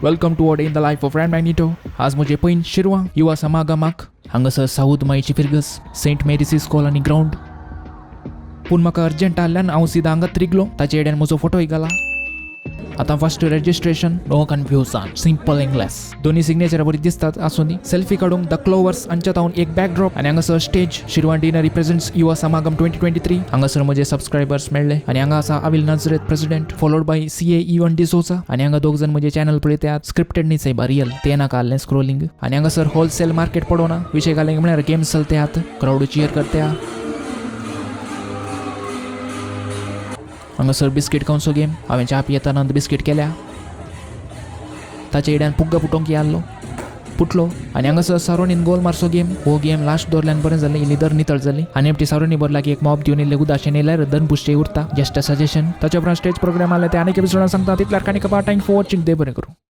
Welcome to a day in the life of Ran Magnito. आज म्हजे पैन शिरवां युवा समागमाक हांगासर साऊद माईची फिरगस, सेंट मेरीस इस्कॉल आनी ग्रावंड. पूण म्हाका अर्जंट आहल्यान हांव सिदा हांगा त्रिगलो. ताचे येड्यान म्हजो फोटोय घाला. आतां first registration, no confusion, simple English. दोन्ही सिग्नेचर बरी दिसतात, आसूं दी. सेल्फी काडूंक the क्लोवर्स हांच्या तावन एक बॅकड्रॉप आनी हांगासर स्टेज. शिरवां डिनरी प्रेझेंट्स युवा समागम 2023. हांगासर म्हजे सबस्क्रायबर्स मेळ्ळे आनी हांगा आसा Avil Nazareth president, followed by CA Evan D'Souza. आनी हांगा दोग जाण म्हजे चॅनल पळयतात. स्क्रिप्टेड न्ही सायबा, रियल ते नाका आहलें स्क्रोलिंग. आनी हांगासर होलसेल मार्केट पडोना विशय घालें म्हळ्यार गेम्स चलत्यात, क्रावड चियर करत्या. हांगासर बिस्कीट खावचो गेम. हांवें च्या पियेतना बिस्कीट केल्या. ताच्या येड्यान पुग्गा पुटोंक आसलो, पुटलो. आनी हांगासर सारोनीन गोल मारचो गेम. हो गेम लास्ट दवरल्यान बरें जालें, इल्ली दर नितळ जाली. आनी एकटी सारोनी बरला की एक मॉप दिवन इल्लें उदाशें येयल्यार दन पुश्टे उरता. Just a suggestion. ताच्या उपरांत स्टेज प्रोग्राम आसले ते आनीक एपिसोडान सांगता. तितल्यार काणी कपा. Thank for watching. देव बरें करूं.